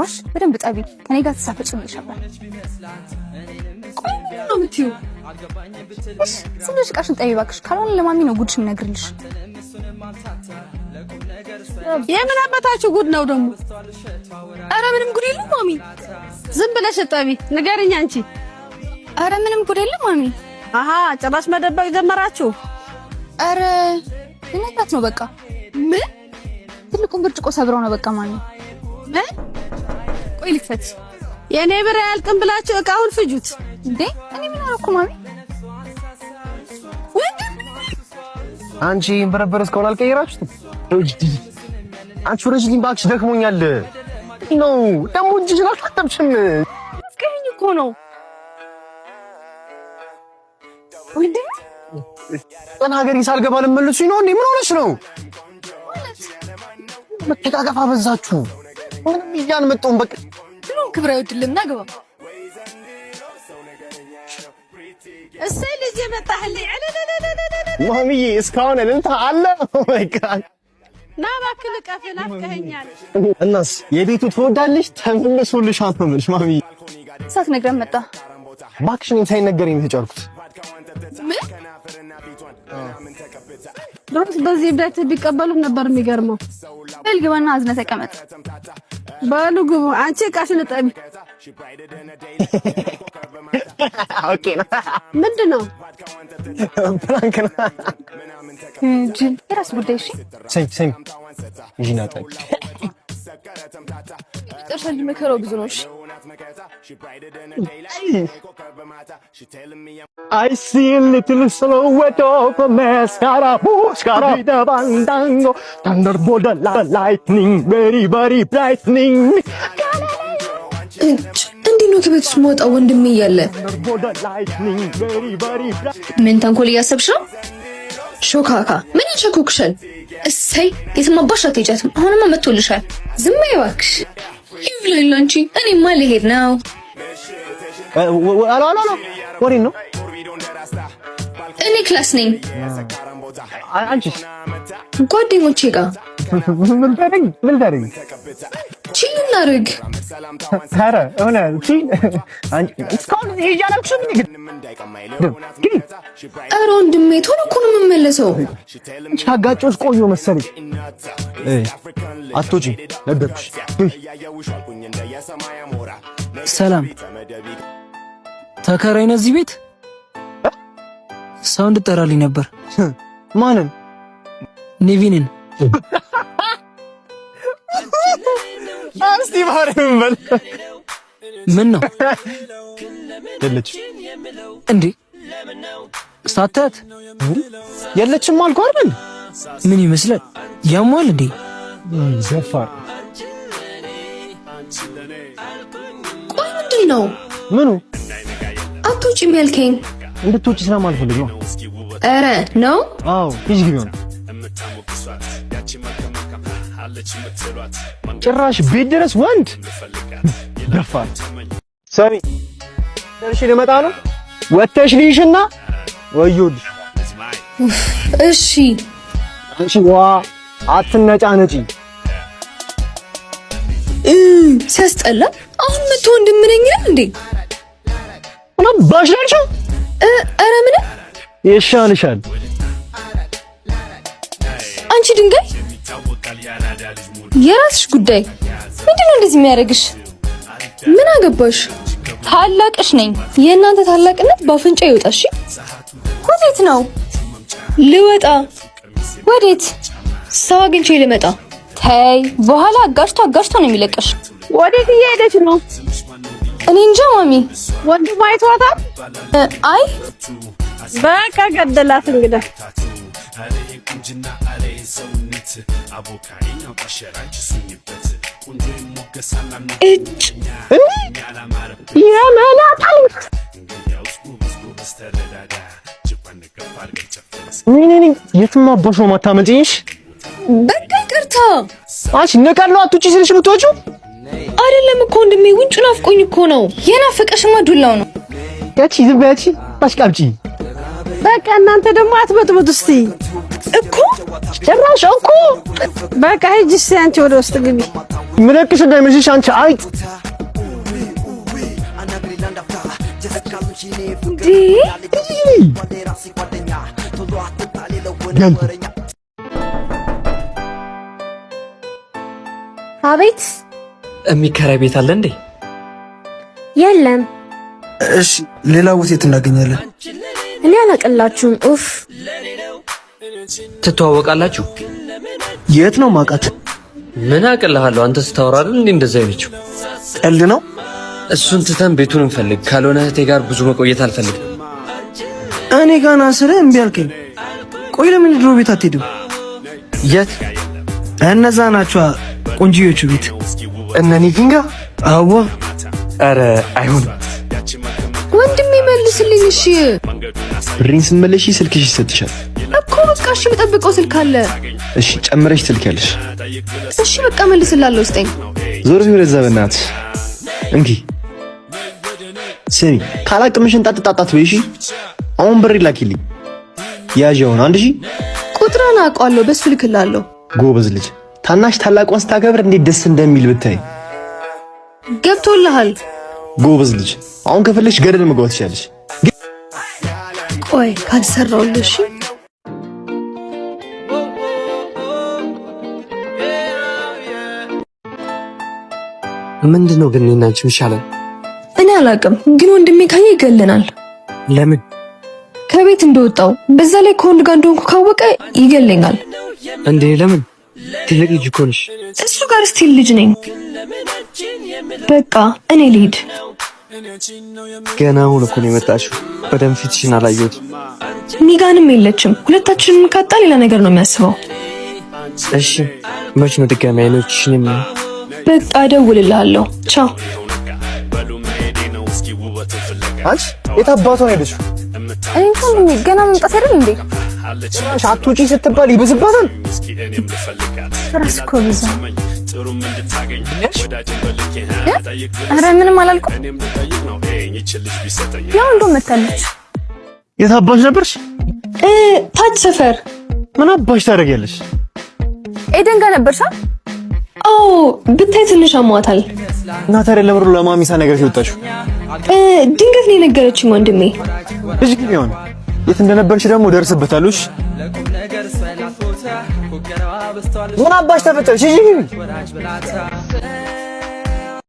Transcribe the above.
ይክፋሽ፣ በደንብ ጠቢ። ከኔ ጋር ተሳፈጭ ብለሽ ነበር። ቆይ ምንድን ነው የምትይው? እሺ ዝም ብለሽ እቃሽን ጠቢ እባክሽ፣ ካልሆነ ለማሚ ነው ጉድሽ የምነግርልሽ። የምን አባታችሁ ጉድ ነው ደግሞ? ኧረ ምንም ጉድ የለም ማሚ። ዝም ብለሽ እጠቢ። ንገሪኝ አንቺ። ኧረ ምንም ጉድ የለም ማሚ። አሃ፣ ጭራሽ መደበቅ ጀመራችሁ። ኧረ ልነግራት ነው በቃ። ምን? ትልቁን ብርጭቆ ሰብረው ነው በቃ ማሚ። ምን? ቆይ ልክፈት። የእኔ ብር አያልቅም ብላችሁ እቃውን ፍጁት። እንዴ፣ እኔ ምን አደረኩ ማሚ? አንቺ በረበረ እስካሁን አልቀየራችሁትም? አንቺ ውረጅልኝ እባክሽ፣ ደክሞኛል። ነው ደግሞ እጅሽን አልታጠብሽም። አፍቅረኝ እኮ ነው ወንድሜ። ቀን ሀገሬ ሳልገባ ልመልሱኝ ነው እንዴ? ምን ሆነሽ ነው? መተቃቀፍ አበዛችሁ። ምንም እያን መጣሁም በቃ። ድሮም ክብር አይወድልም። ና ግባ። እሰይ ልጅ የመጣህልኝ። ማሚዬ እስካሁን እልልታ አለ። Oh my God! ና እባክህ ልቀፍ፣ ናፍቀኸኛል። እናስ የቤቱ ትወዳለሽ ተመልሶልሻል ነው የምልሽ ማሚዬ። ሳትነግረን መጣ። እባክሽ እኔም ሳይነገረኝ ነው የተጫርኩት። ምን? ድሮስ በዚህ እብደት ቢቀበሉም ነበር የሚገርመው። በል ግባና አዝነህ ተቀመጥ። በሉ ግቡ። አንቺ እቃሽን እጠቢ። Okay ነው። ምንድን ነው? Prank ነው። ጅል፣ የራስ ጉዳይ። እሺ። ስሚ ስሚ፣ ሂጂና ጠቢ። መጨረሻ ልጅ መከራው ብዙ ነው። እሺ። I see a little silhouette of a mascara, mascara, the bandango, thunderbolt, the lightning, very, very brightening. እጭ፣ እንዴት ነው ከቤት ውስጥ የምወጣው ወንድሜ እያለ? Thunderbolt, the lightning, very, very bright. ምን ተንኮል እያሰብሽ ነው? ሾካካ፣ ምን ያሸኩክሻል? እሰይ፣ የትም አባሽ አትሄጃትም። አሁንማ መጥቶልሻል። ዝም በይ እባክሽ። ይብላኝ ላንቺ። እኔማ ልሄድ ነው። አሎ አሎ አሎ፣ ወዴት ነው? እኔ class ነኝ። አንቺስ? ጓደኞቼ ጋር። ምን ታደርጊ? ምን ታደርጊ? Chill እናድርግ። ኧረ እውነት chill? አንቺ እስካሁን ሂጂ አላልኩሽም እንዴ? ግቢ። ኧረ ወንድሜ፣ ቶሎ እኮ ነው የምመለሰው። አንቺ ካጋጨሁሽ ቆየሁ መሰለኝ። አትወጪም፣ ነገርኩሽ። ግቢ። ሰላም፣ ተከራይ ነህ እዚህ ቤት? ሰው እንድጠራልኝ ነበር። ማንን? ኔቪንን። እስቲ ማርያምን በል። ምን ነው? የለችም። እንዴ፣ ሳታት? የለችም አልኩህ አይደል? ምን ይመስላል? ያሟል እንዴ? ዘፋር። ቆይ ምንድን ነው? ምኑ? አትወጪም ያልከኝ? እንድትወጪ ስለማልፈልግ ነው። ኧረ ነው? አዎ፣ ሂጂ ግቢ ሆነ። ጭራሽ ቤት ድረስ ወንድ፣ ደፋር። ሰሚ፣ ደርሼ ልመጣ ነው። ወተሽ ልይሽና ወዮልሽ። እሺ። አንቺ ዋ አትነጫነጪ። ሲያስጠላ። አሁን መጥቶ ወንድም ነኝ ይላል እንዴ? ምን አባሽ ነው ያልሽው? ኧረ ምንም። ይሻልሻል። አንቺ ድንጋይ፣ የራስሽ ጉዳይ። ምንድን ነው እንደዚህ የሚያደርግሽ? ምን አገባሽ? ታላቅሽ ነኝ። የእናንተ ታላቅነት በአፍንጫ ይወጣ። እሺ። ወዴት ነው? ልወጣ። ወዴት? ሰው አግኝቼ ልመጣ። ተይ፣ በኋላ አጋጭቶ አጋጭቶ ነው የሚለቅሽ። ወዴት እየሄደች ነው? እኔ እንጃ ማሚ። ወንድሟ አይቷታል? አይ። በቃ ገደላት እንግዳ። እጭ። የመላጣል። እኔ የትም አባሽ ነው የማታመጪኝ። በቃ ይቅርታ። አንቺ ንቀል ነው አትውጪ ስልሽ የምትወጪው? አይደለም እኮ ወንድሜ፣ ውጩ ናፍቆኝ እኮ ነው። የናፈቀሽማ ዱላው ነው። ያቺ ዝም በይ፣ ያቺ አሽቃብጪ። በቃ እናንተ ደግሞ አትበጥብጡ እስቲ። እኮ። ጭራሽ እኮ። በቃ ሂጂ እስቲ አንቺ ወደ ውስጥ ግቢ። ምለቅሽ እንዳይመስልሽ አንቺ አይጥ። እንዴ! ገልቱ። አቤት። የሚከራይ ቤት አለ እንዴ? የለም። እሺ፣ ሌላ ቦታ የት እናገኛለን? እኔ አላቅላችሁም። ኡፍ። ትተዋወቃላችሁ? የት ነው ማውቃት? ምን አቅልሃለሁ? አንተ ስታወራ አይደል እንዴ እንደዛ አይነችው? ቀልድ ነው። እሱን ትተን ቤቱን እንፈልግ። ካልሆነ እህቴ ጋር ብዙ መቆየት አልፈልግም። እኔ ጋና ስለ እምቢ አልከኝ። ቆይ ለምን ድሮ ቤት አትሄድም? የት? እነዛ ናቸዋ ቆንጂዮቹ ቤት። እነ ኒኪንጋ? አዋ። ኧረ አይሆንም። ወንድሜ መልስልኝ። እሺ። ብሬን ስትመለሺ ስልክሽ ይሰጥሻል። እኮ በቃ እሺ፣ የምጠብቀው ስልክ አለ። እሺ፣ ጨምረሽ ስልክ ያለሽ። እሺ በቃ መልስላለሁ፣ ስጠኝ። ዞር በይ ወደዛ በእናትሽ። እንኪ ስሚ፣ ካላቅምሽን ጣጥ ጣጣት በይ እሺ። አሁን ብር ላኪልኝ። ያዥ አሁን 1000። ቁጥሯን አውቀዋለሁ፣ በሱ ልክላለሁ። ጎበዝ ልጅ። ታናሽ ታላቋን ስታከብር እንዴት ደስ እንደሚል ብታይ። ገብቶልሃል። ጎበዝ ልጅ። አሁን ከፈለግሽ ገደል መግባት ትችያለሽ። ቆይ ካልሰራውልሽ። ምንድን ነው ግን እኔና አንቺ የሚሻለን? እኔ አላውቅም፣ ግን ወንድሜ ካየ ይገለናል። ለምን? ከቤት እንደወጣው በዛ ላይ ከወንድ ጋር እንደሆንኩ ካወቀ ይገለኛል። እንዴ ለምን? ትልቅ ልጅ እኮ ነሽ። እሱ ጋር still ልጅ ነኝ። በቃ እኔ ልሂድ። ገና አሁን እኮ ነው የመጣሽው። በደንብ ፊትሽን አላየሁትም። ሚጋንም የለችም። ሁለታችንን ካጣ ሌላ ነገር ነው የሚያስበው። እሺ መች ነው ድጋሚ አይኖችሽን የማየው? በቃ እደውልልሃለሁ። ቻው። አንቺ የት አባቷ ነው ሄደችው? እኔ እንኳን ገና መምጣት አይደል እንዴ? ጭራሽ አትውጪ ስትባል ይብስባታል። ራስ እኮ በዛ። ኧረ ምንም አላልኩም። ያው እንደውም መታለች። የት አባሽ ነበርሽ? ታች ሰፈር። ምን አባሽ ታደርጊያለሽ? ኤደን ጋር ነበርሻ? አዎ፣ ብታይ ትንሽ አሟታል። እና ታዲያ ለምሩ ለማሚሳ ነገር ሲወጣችሁ? ድንገት ነው የነገረችኝ ወንድሜ። ልጅ ግን ይሆን የት እንደነበርሽ ደግሞ ደርስበታለሽ። ምን አባሽ ተፈጠረሽ? እሺ ግቢ።